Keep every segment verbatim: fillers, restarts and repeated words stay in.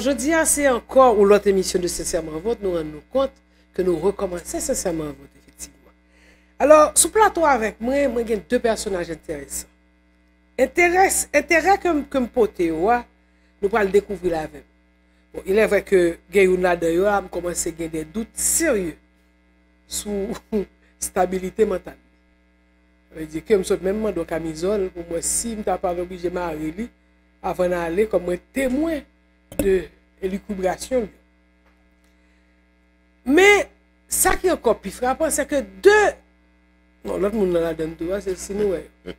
Jodi a, se ankò yon lòt emisyon de Sensèman Vôtre, nou rann nou kont ke nou rekòmanse Sensèman Vôtre, efektivman. Alò, sou plato avèk mwen, mwen gen de pèsonaj enteresan. Enterès, enterè ke m, ke m pote yo a, nou pral dekouvri l avè m. Bon, il est vrai ke gen youn ladan yo a, m kòmanse gen de dout serye sou stabilite mantal li. Sa vle di ke m sot menm mande yon kamizòl pou m wè si m ta pral oblije mare li avan n ale, kòm mwen temwen de elikibrasyon l yo. Men, sa ki ankò pi frapan, se ke de, non, lòt moun nan ladann tou a, se si nou wè yo.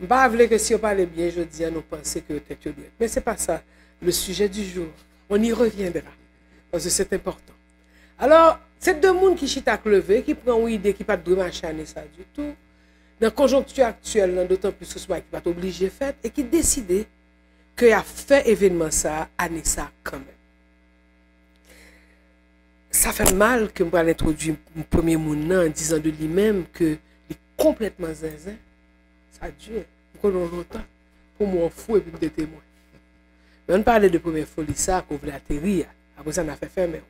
M pa vle ke si yo pale byen jodi a, nou panse ke tèt yo dwèt. Men se pa sa le sujet du jour. On y reviendra. Paske se enpòtan. Alò, se de moun ki chita k leve, ki pran yon ide ki pa t dwe mache ane sa ditou, nan konjonkti aktyèl lan, dotan plis ke se yon bagay ki pa t oblije fèt, e ki deside ke y ap fè evènman sa a ane sa a kanmenm. Sa fè m mal ke m pral entwodui premye moun nan an dizan de li menm ke li konplètman zenzen. Sa di, m konnen w lontan pou m wè w fou epi m te temwen. Men ann pale de premye foli sa a ke w vle ateri a. Apre sa, n a fè fèmen w.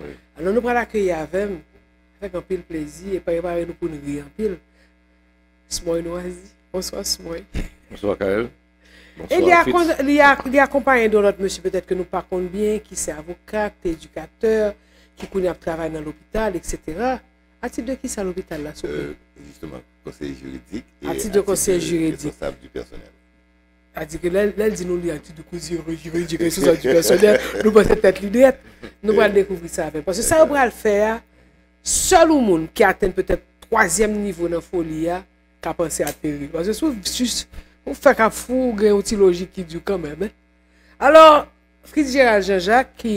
Wi. Alò, nou pral akeyi avè m, avèk anpil plezi, e prepare nou pou n ri anpil. Smoy Nwazi. Bonswa, Smoy. Bonswa, Kael. E li, akon- li, a- li akonpaye de yon lòt mesye petèt ke nou pa konn byen, ki se avoka, ki te edikatè, ki kounye a ap travay nan lopital, etsetera. A tit de ki sa lopital la, souple? Euh, justement, conseiller juridique et A tit de à titre conseiller de juridique. Responsable du personnel. Sa di ke lè, lè l di nou li a tit de conseiller juridique et responsable du personnel, nou panse tèt li dwèt. Nou pral dekouvri sa avè l. Paske sa yo pral fè a, sèl yon moun ki atenn petèt twazyèm nivo nan foli a ka panse ateri. Paske si w jis, ou fè k ap fou, ou gen yon ti lojik ki di w kanmenm, en. Alò, Fitzgerald Jean-Jacques, ki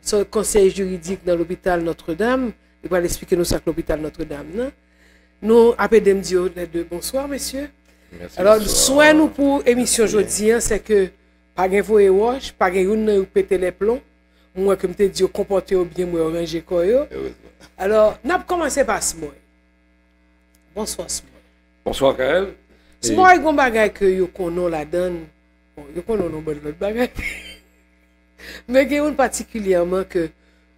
se konsèy jiridik nan lopital Notre Dame, li pral esplike nou sa k lopital Notre Dame nan. Nou ap ede m di yo lè de bonswa, mesye. Mèsi, alò, bonswa. Swè nou pou emisyon jodi an, se ke pa gen voye wòch, pa gen youn nan yo pete lèplon. Mwen ke m te di yo konpòte yo byen, mwen yo ranje kò yo. Erezman. Alò, n ap kòmanse pa Smoy. Bonswa, Smoy. Bonswa, Kael. Smoy, gon bagay ke yo konnen w ladan l. Bon, yo konnen w nan yon bann lòt bagay. Men gen youn patikilyèman ke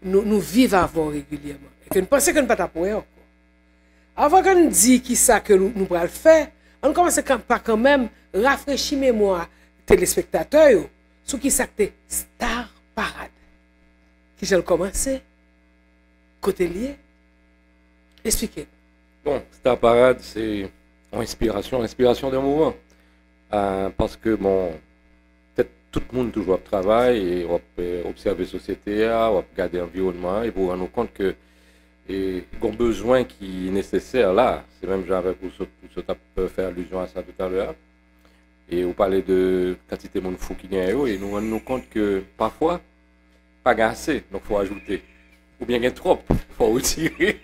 nou, nou viv avè w regilyèman. E ke n panse ke n pa t ap wè ankò. Avan ke n di ki sa ke nou, nou pral fè, ann kòmanse kan- pa kanmenm rafrechi memwa telespektatè yo sou ki sa k te Star Parade. Kijan l kòmanse? Kote l ye? Esplike n. Bon, Star Parade, se yon enspirasyon, enspirasyon de moman. Euh, paske, bon, petèt tout moun toujou ap travay, e w ap, euh, obsève sosyete a, w ap gade anviwònman an, epi w rann ou kont ke, e, gon bezwen ki nesesè la. Se menm jan avèk ou sot, ou sot ap, euh, fè alizyon a sa toutalè a. E ou pale de kantite moun fou ki gen yo, e nou rann nou kont ke pafwa, pa gen ase, donk fò w ajoute. Oubyen gen twòp, fò w retire.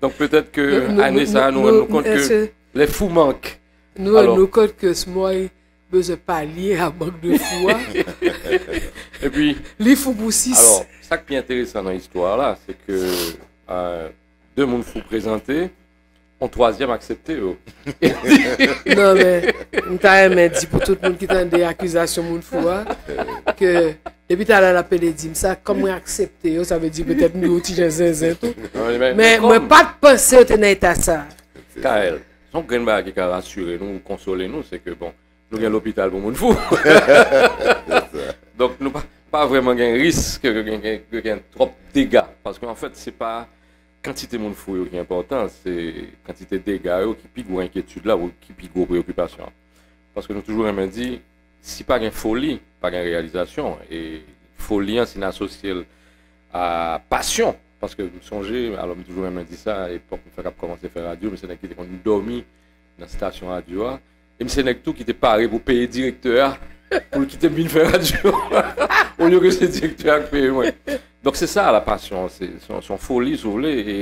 Donk petèt ke ane sa a, nou rann nou kont ke les fous manquent. Nou rann nou kont ke Smoy bezwen palye a mank de fou a. Epi, li fou pou sis. Alò, sa k pi enteresan nan istwa la, se ke, euh, de moun fou prezante, yon twazyèm aksepte yo. Non, men, m ta renmen di pou tout moun ki tande akizasyon moun fou a, ke depi talè l ap pede di m sa, kòm mwen aksepte yo, sa vle di petèt m gen yon ti jan zenzen tou. Non, men, men mwen pa t panse yo te nan eta sa. Kael, se yon grenn bagay ki ka rasire nou, konsole nou, se ke, bon, nou gen lopital pou moun fou. Donk, nou pa, pa vrèman gen risk ke gen, gen, gen, gen twòp dega. Paske, anfèt, se pa kantite moun fou yo ki enpòtan, se kantite dega yo ki pi gwo enkyetid la, ou ki pi gwo preyokipasyon an. Paske nou toujou renmen di, si pa gen foli, pa gen reyalizasyon. E foli an, si n asosye l a pasyon, paske m sonje, alò m toujou renmen di sa, epòk m fèk ap kòmanse fè radyo, m se nèg ki te konn dòmi nan estasyon radyo a. E m se nèg tou ki te pare pou peye direktè a pou l kite m vin fè radyo. Olye ke se direktè a k peye mwen. Donk se sa la pasyon, se, se, se yon foli, si w vle, e,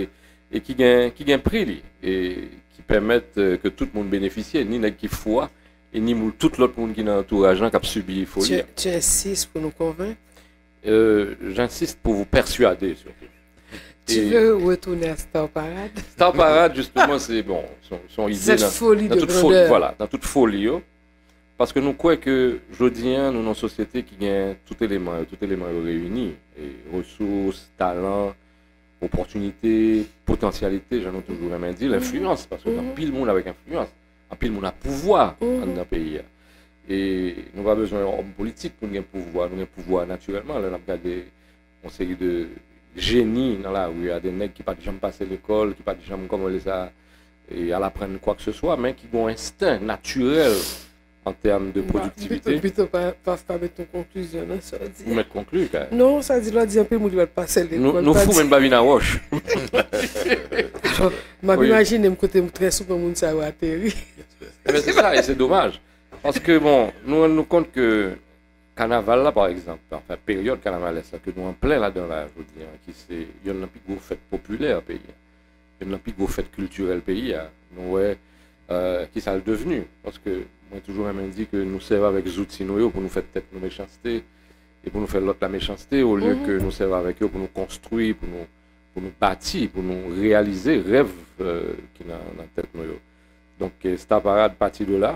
e ki gen, ki gen pri li, e ki pèmèt, euh, ke tout moun benefisye, ni nèg ki fou a, e ni moun, tout lòt moun ki nan antouraj lan k ap sibi foli a. Tu insistes pour nous convaincre? Euh, j'insiste pour vous persuader, surtout. Tu veux retourner à Star Parade? Star Parade, justement, c'est bon, son, son idée. Cette folie de grandeur. Voilà, dans toute folie, yo. Paske nou kwè ke jodi a, nou nan yon sosyete ki gen tout eleman yo, tout eleman yo reyini, e resous, talan, opòtinite, potansyalite, jan nou toujou renmen di, lenfliyans, paske gen anpil moun avèk enfliyans, anpil moun ak pouvwa anndan peyi a. E nou pa bezwen òm politik pou n gen pouvwa, nou gen pouvwa natirèlman. Lè n ap gade yon seri de jeni nan lari a, de nèg ki pa t janm pase lekòl, ki pa t janm, kòman rele sa, e, al aprann kwa ke se swa, men ki gen yon ensten natirèl an tèm de pwodiktivite. Pito, pito pa, pa, pa met yon konklizyon nan sa w di. Ou mèt konkli, Kay. Non, sa di lè w di anpil moun ki pa t pase lekòl. Nou, nou fou, men n pa vin a wòch. Alò, m ap imajine m kote m trè souvan moun sa yo ateri. Ebyen, se sa, e se domaj. Paske, bon, nou rann nou kont ke kanaval la, pa egzanp, anfen, peryòd kanavalès la ke nou an plen ladan la jodi a, ki se yonn nan pi gwo fèt popilè peyi a, yonn nan pi gwo fèt kiltirèl peyi a, nou wè, euh, ki sa l devni. Paske mwen toujou renmen di ke nou sèvi avèk zouti nou yo pou nou fè tèt nou mechanste e pou nou fè lòt la mechanste, olye ke nou sèvi avèk yo pou nou konstwi, pou nou, pou nou bati, pou nou reyalize rèv, euh, ki nan, nan tèt nou yo. Donk, euh, Star Parade pati de la,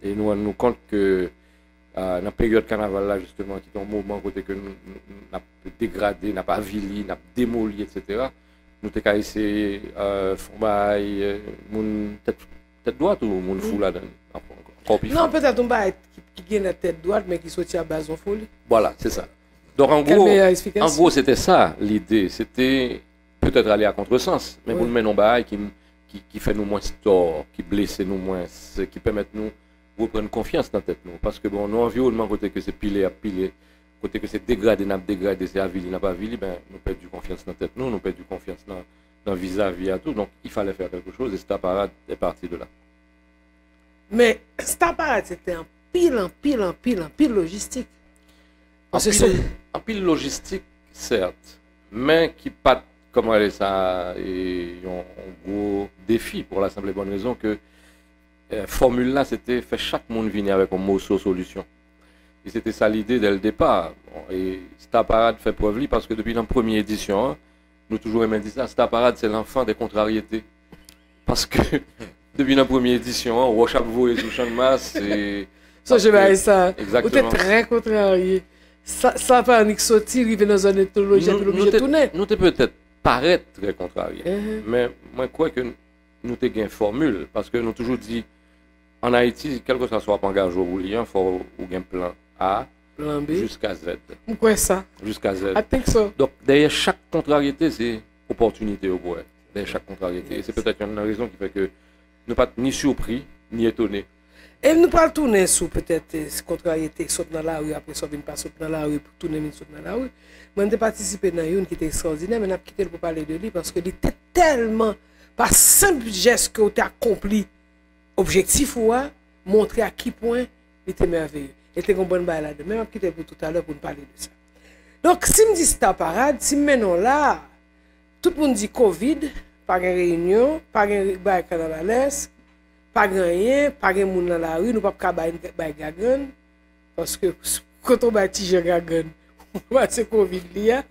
e nou rann nou kont ke, euh, nan peryòd kanaval la, jisteman, ki te yon moman kote ke nou, nou, n ap degrade, n ap avili, n ap demoli, etsetera, nou te ka eseye, euh, fè yon bagay, euh, moun tèt, tèt dwat ou moun fou ladan li? Ankò, ankò pi fou. Non, petèt yon bagay ki, ki gen nan tèt dwat, men ki soti a baz yon foli. Vwala, se sa. Donk, an gwo, an gwo, se te sa, lide. Se te petèt ale a kontresans, men pou n mennen yon bagay ki, ki, ki fè nou mwens tò, ki blese nou mwens, ki pèmèt nou reprann konfyans nan tèt nou. Paske, bon, nan yon anviwònman kote ke se pile ap pile, kote ke se degrade n ap degrade, se avili n ap avili, ben, nou pèdi konfyans nan tèt nou, nou pèdi konfyans nan, nan vizavi a tou. Donk, il fallait faire quelque chose, et Star Parade est parti de là. Men, Star Parade, se te anpil, anpil, anpil, anpil lojistik. Paske anpil, se anpil lojistik, sèt, men ki pa t, kòman rele sa, e, yon, yon gwo defi pou la senp e bòn rezon ke, e, fòmil la, se te fè chak moun vini avèk yon moso solisyon. E se te sa lide dè l depa. Bon, e Star Parade fè prèv li, paske depi nan premye edisyon an, nou toujou renmen di sa, Star Parade, c'est l'enfant des contrariétés. Paske, depi nan premye edisyon an, wòch ap voye sou Channmas, e... Sonje bagay sa. Ou te trè kontrarye. Sa, sa pa annik soti, rive nan zòn etnoloji, epi l oblije tounen. Nou te petèt parèt trè kontrarye. Men, mwen kwè ke nou te gen fòmil, paske nou toujou di, ann Ayiti, kèlkeswa sa w ap angaje w pou li an, fò ou gen plan A jiska Z. M kwè sa. Jiska Z. I think so. Donk, dèyè chak kontraryete, se opòtinite yo pou wè. Dèyè chak kontraryete. E se petèt yonn nan rezon ki fè ke nou pa t ni sipri, ni etone. E nou pral tounen sou petèt, eh, kontraryete sot nan lari, apre sa w vin pa sot nan lari, pou tounen vin sot nan lari. Mwen, m te patisipe nan youn ki te ekstraòdinè, men n ap kite l pou pale de li, paske li te tèlman, pa senp jès ke w te akonpli, objektif ou a, montre a ki pwen li te mèveye. E te gen yon bann bagay ladan. Men m ap kite l pou toutalè pou n pale de sa. Donk, si m di Star Parade, si m mennen w la, tout moun di kovid, pa gen reyinyon, pa gen bagay kanavalès, pa gen anyen, pa gen moun nan lari, nou p ap ka bay, bay gagann. Paske kote w bay ti jan gagann, ou pase kovid li a,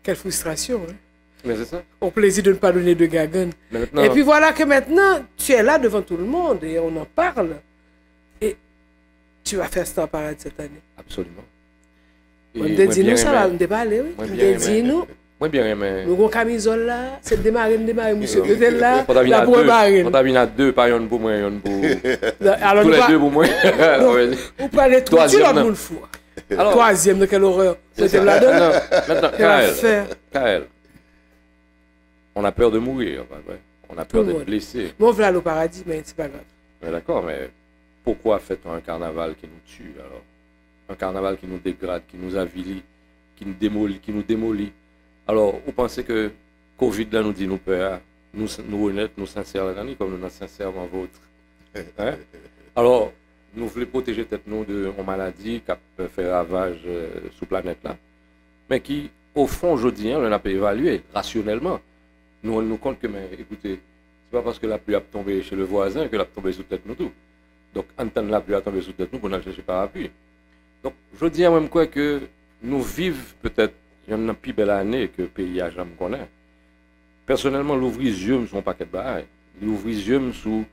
quelle frustration, hein? Mais c'est ça. Au plaisir de ne pas donner de gagann. Et puis voilà que maintenant, tu es là devant tout le monde et on en parle. Et tu vas faire Star Parade cette année. Absolument. Mwen, m te di nou sa la, m te pale, wi. M te di nou. Mwen byen renmen. Nou gon kamizòl la, se demare n demare misye. Yo te la, la pou repare n. Fò ta vin a de, pa yonn pou mwen, yonn pou... Alò, nou pa, de pou mwen. Ou prale twouti lòt moun fou. Twazyèm nan, quelle horreur. Mete m ladan l. Quelle affaire. Kael, on a peur de mourir, pa vre? On a peur d'être blessé. Bon, vle al o paradi, men se pa grav. Mais d'accord, mais pourquoi fait-on un carnaval qui nous tue, alors? Un carnaval qui nous dégrade, qui nous avilit, qui nous démolit, qui nous démolit. Alò, ou panse ke kovid la nou di nou pè a, nou, nou onèt, nou sensè ladan li, kòm nou nan sensèman vòt. Hein? Alò, nou vle pwoteje tèt nou de yon maladi k ap fè ravaj, euh, sou planèt la. Men ki, ofon, jodi a, lè n ap evalye rasyonèlman, nou rann nou kont ke, men, ekoute, se pa paske lapli ap tonbe chez le voisin ke l ap tonbe sou tèt nou tou. Donk, ann tann lapli a tonbe sou tèt nou pou n al chèche parapli. Donk, jodi a, mwen, m kwè ke nou viv petèt yonn nan pi bèl ane ke peyi a janm konnen. Pèsonèlman, l ouvri zye m sou yon pakèt bagay. Li ouvri zye m sou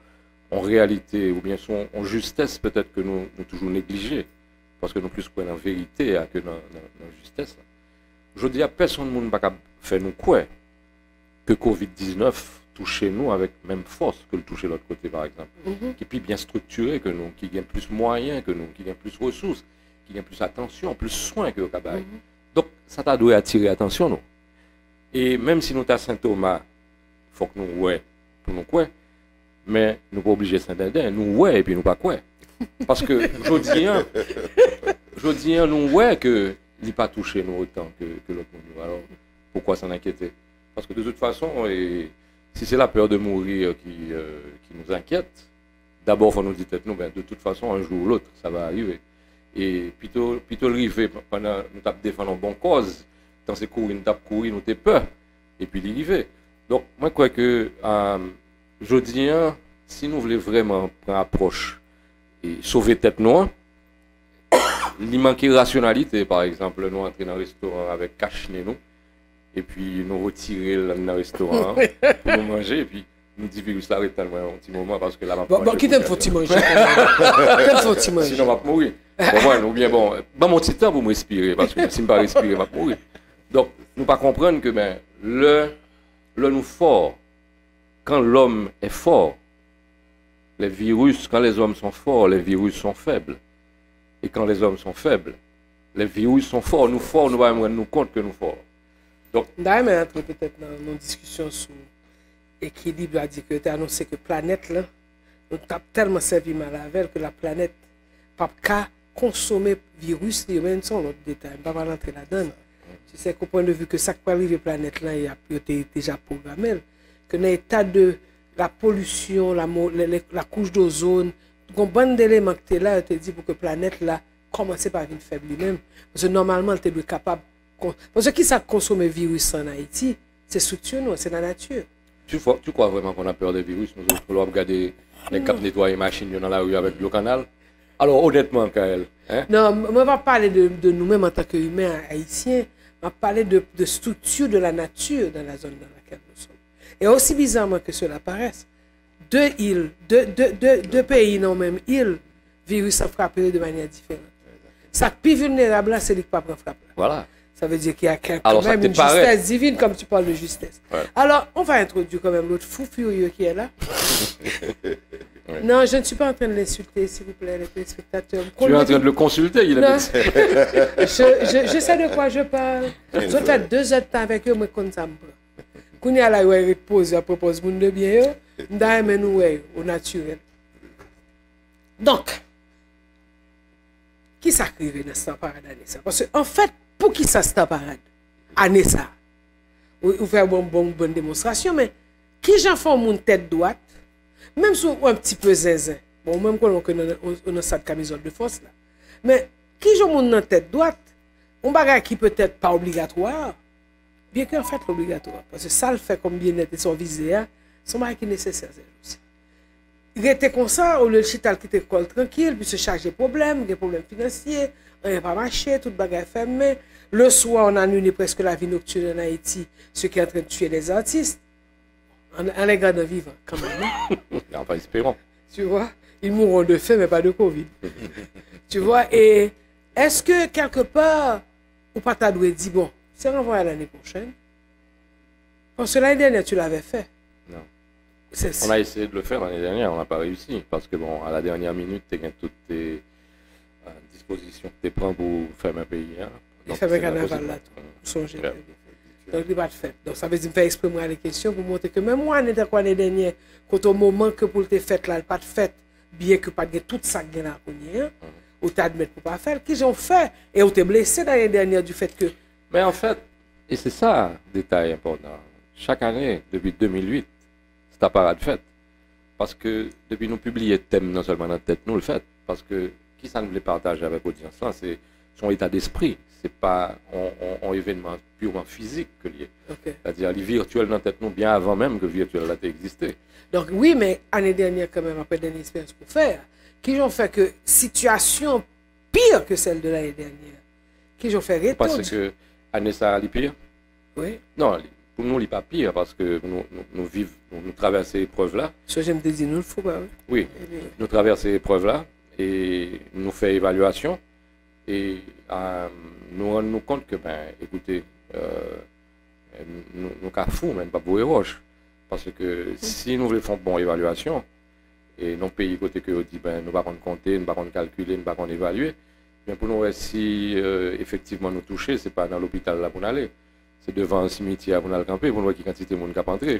yon reyalite oubyen se yon, yon jistès petèt ke nou, nou toujou neglije, paske nou plis kwè nan verite a ke nan, nan, nan jistès la. Jodi a, pèsonn moun pa kab fè nou kwè ke kovid diznèf touche nou avèk menm fòs ke l touche lòt kote, pa egzanp, ki pi byen estriktire ke nou, ki gen plis mwayen ke nou, ki gen plis resous, ki gen plis atansyon, plis swen ke yo ka bay. Donk, sa ta dwe atire atansyon nou. E menm si nou ta Sen Toma, fòk nou wè pou nou kwè, men nou pa oblije Sen Denden, nou wè epi nou pa kwè. Paske jodi a, jodi a, nou wè ke li pa touche nou otan ke, ke lòt moun yo. Alò, poukwa s'en inquiéter? Paske de toute façon, e, si c'est la peur de mourir qui, euh, qui nous inquiète, dabò, fò nou di tèt nou, ben, de toute façon, un jour ou l'autre, ça va arriver. E pito, pito l rive p-, pandan nou t ap defann yon bon kòz, tan se kouri nou t ap kouri, nou te pè, epi li rive. Donk, mwen kwè ke, a, jodi a, si nou vle vrèman pran apwòch e sove tèt nou an, li manke rasyonalite, pa egzanp, lè nou antre nan restoran avèk kach nen nou, epi nou retire l anndan restoran an pou nou manje, epi nou di viris la ret nan mwen yon ti moman, paske la m ap Bon, bon, manje kite m pou fè yon ti manje. Kite m fè yon ti manje. Sinon, m ap mouri. Ou konprann? Oubyen, bon, ban m yon ti tan pou m respire, paske si m pa respire, m ap mouri. Donk, nou pa konprann ke, ben, lè, lè nou fò, quand l'homme est fort, les virus, quand les hommes sont forts, les virus sont faibles. Et quand les hommes sont faibles, les virus sont forts. Nou fò, nou pa menm rann nou kont ke nou fò. Donk, M ta renmen antre petèt nan yon diskisyon sou ekilib la, di ke yo te anonse ke planèt la, nou t ap tèlman sèvi mal avè l ke laplanèt p ap ka konsome viris li yo, men se yon lòt detay, m pa pral antre ladan l. Tu sais, au point de vue que sa k pral rive planèt lan, y ap, yo te deja pwograme l, ke nan eta de la polisyon, la, mo- le- le- la kouch dozòn, gon bann de eleman ki te la, yo te di pou ke planèt la kòmanse pa vin fèb li menm. Paske nòmalman, l te dwe kapab kon- Paske ki sa k konsome viris an Ayiti? Se estrikti nou, se lanati. Tu, fò- tu crois vraiment qu'on a peur des virus, nous autres, lè w ap gade nèg k ap netwaye machin yo nan lari avèk dlo kanal? Alò, onètman, Kael, hein? Non, m- mwen pa pale de, de nou menm antanke imen ayisyen, m ap pale de, de structure de la nature dans la zone dans laquelle nous sommes. Et aussi bizarrement que cela paraisse, deux îles, deux, deux, deux, deux pays nan yon menm il, viris lan frape yo de manière différente. Sa k pi vilnerab la, se li k pa pran frap la. Voilà. Ça veut dire qu'il y a quand même une justesse divine, comme tu parles de justesse. Ouais. Alors, on va introduire quand même l'autre fou furieux qui est là. Non, je ne suis pas en train de l'insulter, s'il vous plaît, les téléspectateurs. Tu es en train de le consulter, il est médecin. Je, je, je sais de quoi je parle. Zot fè de zè tan avèk yo, mwen konn sa m pran. Kounye a la, yo ret poze, yo ap pran pòz moun de byen yo. M ta renmen nou wè yo, o natirèl. Donk, ki sa k rive nan Star Parade ane sa? Paske, anfèt, poukisa Star Parade ane sa? Ou, ou fè bon, bon, bon demonstrasyon, men kijan fè yon moun tèt dwat, menm si w un petit peu zenzen, bon, ou menm konnen ke nan, ou, ou nan sa de kamizòl de fòs la, men kijan yon moun nan tèt dwat, yon bagay ki petèt pa obligatwa, byen ke anfèt l obligatwa, paske sa l fè kòm byennèt e sa w vize a, se yon bagay ki nesesè, se jousi. Rete konsa, olye l chita, l kite kò l trankil, pi se chaje pwoblèm, gen pwoblèm finansye, anyen pa mache, tout bagay fèmen. Le soir, on annule presque la vie nocturne en Haïti, ce qui est en train de tuer les artistes. En, en les gardant vivants, quand même, hein. Enfin, espérons. Tu vois, ils mourront de faim, mais pas de covid. Tu vois, et est-ce que quelque part, ou pa ta dwe di, bon, se ranvwaye a lane pwochèn? Paske lane dènyè, tu l'avais fait. Non. C'est- On a essayé de le faire l'année dernière, on n'a pas réussi. Paske, bon, à la dernière minute, te gen tout te, euh, dispozisyon ki te pran pou fèmen peyi a. Li fèmen kanaval la tou, ou sonje. Donk, li pa t fèt. Donk, sa vle di m fè ekspre m rale kesyon pou montre ke menm yon ane tankou ane dènyè, kote o moman ke pou l te fèt la, li pa t fèt, byen ke pa t gen tout sa k gen la kounye a, ou te admèt pou pa fè l. Kijan w fè? E ou te blese lane dènyè du fait que Men anfèt, e se sa detay enpòtan, chak ane, depi de mil uit, Star Parade fèt. Paske depi nou pibliye tèm nan sèlman nan tèt nou, l fèt. Paske kisa n vle pataje avèk odyans lan, se, se yon eta despri. Se pa yon, yon, yon evènman pirman fizik ke l ye. Sètadi, li vityèl nan tèt nou byen avan menm ke vityèl la te egziste. Donk, wi, men ane dènyè kanmenm, apre dènyè eksperyans pou fè a, kijan w fè ke sitiyasyon pire ke sèl de lane dènyè? Kijan w fè retou? Ou panse ke ane sa a li pire? Wi. Non, li, Pou nou, li pa pire, paske nou, nou, nou viv, nou, nou travèse eprèv la. Sonje m te di nou l fou, pa vre? Wi, Ebyen, nou travèse eprèv la, e nou fè evalyasyon, e a, nou rann nou kont ke, ben, ekoute, euh, nou, nou ka fou, men nou p ap voye wòch. Paske si nou vle fè yon bon evalyasyon, e nan peyi kote ke yo di, ben, nou pa konn konte, nou pa konn kalkile, nou pa konn evalye, men pou nou wè si euh, efektivman nou touche, se pa nan lopital la pou n ale. Se devan simityè a pou n al kanpe, pou n wè ki kantite moun k ap antre.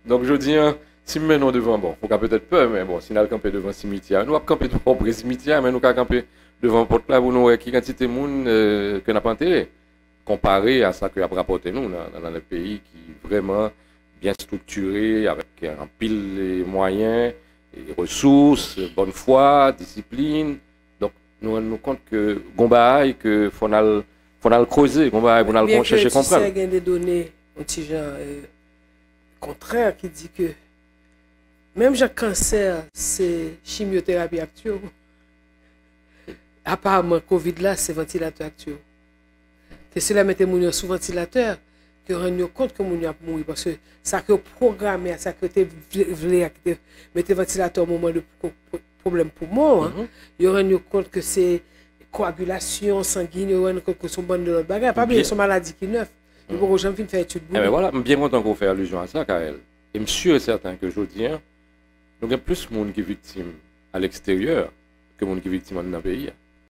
Donk, jodi a, si m mennen w devan, bon, ou ka petèt pè, men bon, si n al kanpe devan simityè a, nou ap kanpe twò pre simityè a, men nou ka kanpe devan pòt la pou nou wè ki kantite moun euh, ke n ap antere. Konpare a sa ke y ap rapòte nou nan, nan, nan peyi ki vrèman byen estriktire, avèk anpil eh, mwayen, eh, resous, bòn fwa, disiplin. Donk, nou rann nou kont ke gon bagay ke fò n al, fò n al kreze, gon bagay pou n al byen ke chèche ti konprann. Sè gen de done yon ti jan euh, kontrè ki di ke menm jan kansè se chimyoterapi ak tiyo, aparman kovid la se vantilatè ak tiyo. Ke sila mete moun yo sou vantilatè, ke rann yo kont ke moun yo ap mouri, paske sa ke yo pwograme a, sa ke yo te vle vle a, ki te mete vantilatè o moman de pwoblèm poumon an, yo rann yo kont ke se koagilasyon sangin, yo rann yo kont ke se yon bann de lòt bagay. Pa bliye, se yon maladi ki nèf. Yo poko janm fin fè etid pou Ebyen li. Vwala, m byen kontan ke w fè alizyon a sa, Carel. E m si e sèten ke jodi a, nou gen plis moun ki viktim a leksteryè ke moun ki viktim anndan peyi a.